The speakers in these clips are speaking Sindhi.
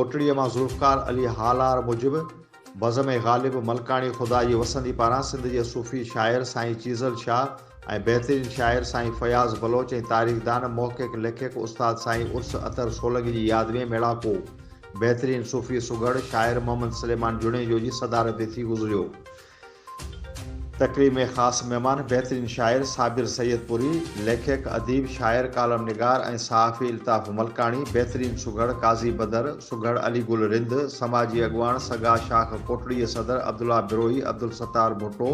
ڪوٽڙيء مان ذوالفقار علي هالار موجب، بزم غالب ملڪاڻي خدا جي وسندي پاران سنڌ جي صوفي شاعر سائين چيزل شاهه ۽ بهترين شاعر سائين فياض بلوچ ۽ تاريخدان، محقق، ليکڪ استاد سائين عرس اطهر سولنگي جي ياد ۾ ميڙاڪو بهترين صوفي سگهڙ شاعر محمد سليمان جوڻيجو جي صدارت ۾ ٿي گذريو. تقريب ۾ خاص مهمان بهترين شاعر صابر سيد پوري، ليکڪ، اديب، شاعر، ڪالم نگار ۽ صحافي الطاف ملڪاڻي، بهترين سگهڙ قاضي بدر، سگهڙ علي گل رند، سماجي اڳواڻ سگا شاخ ڪوٽڙي جي صدر عبدالله بروهي، عبدالستار ڀٽو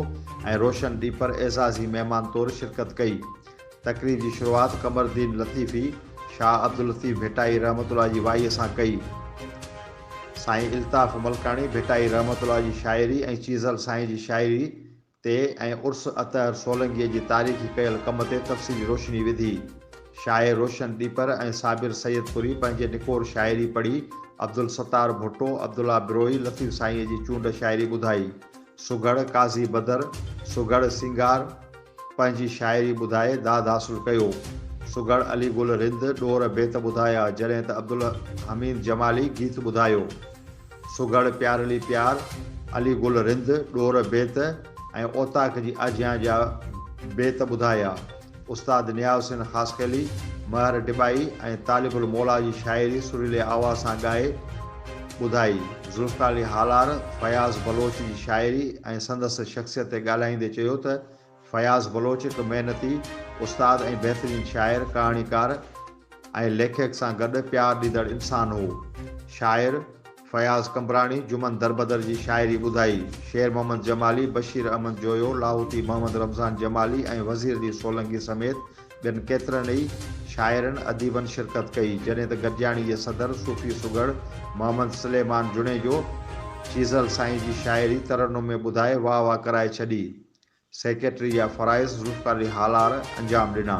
۽ روشن ڏيپر اعزازي مهمان طور شرڪت ڪئي. تقريب جي شروعات قمر الدين لطيفي، شاهه عبداللطيف ڀٽائي رحمة الله جي وائيء سان ڪئي. سائين الطاف ملڪاڻي ڀٽائي رحمة الله جي شاعري ۽ چيزل سائين جي شاعري تي ۽ عرس اطهر سولنگيء جي تاريخي ڪيل ڪم تي تفصيلي روشني وڌي. شاعر روشن ڏيپر ۽ صابر سيد پوري پنهنجي نڪور شاعري پڙهي عبدالستار ڀٽو، عبدالله بروهي، لطيف سائينء جي چونڊ شاعري ٻڌائي. سگهڙ قاضي بدر، سگهڙ سينگار، پنهنجي شاعري ٻڌائي داد حاصل ڪيو. سگهڙ علي گل رند ڏور بيت ٻڌايا، جڏهن ته عبدالحميد جمالي گيت ٻڌايو. سگهڙ پيارلي پيار، علي گل رند ڏور بيت ۽ اوطاق جي آجيان جا بيت ٻڌايا. استاد نياز حسين خاصخيلي، مهر ڊٻائي ۽ طالب الموليٰ جي شاعري سريلي آواز سان ڳائي ٻڌائي. ذوالفقار علي هالار، فياض بلوچ جي شاعري ۽ سندس شخصيت تي ڳالهائيندي چيو ته فياض بلوچ هڪ محنتي استاد ۽ بهترين شاعر، ڪهاڻيڪار ۽ ليکڪ سان گڏ پيار ڏيندڙ انسان هو. شاعر فياض قمبراڻي جمن دربدر جي شاعري ٻڌائي. شير محمد جمالي، بشير احمد جويو، لاهوتي محمد رمضان جمالي ۽ وزير علي سولنگي سميت ٻين ڪيترن ئي شاعرن اديبن شرڪت ڪئي، جڏهن ته گڏجاڻي جي صدر صوفي سگهڙ محمد سليمان جوڻيجو چيزل سائين جي شاعري ترنم ۾ ٻڌائي واهه واهه ڪرائي ڇڏي. سيڪريٽري جا فرائض ذوالفقار علي هالار انجام ڏنا.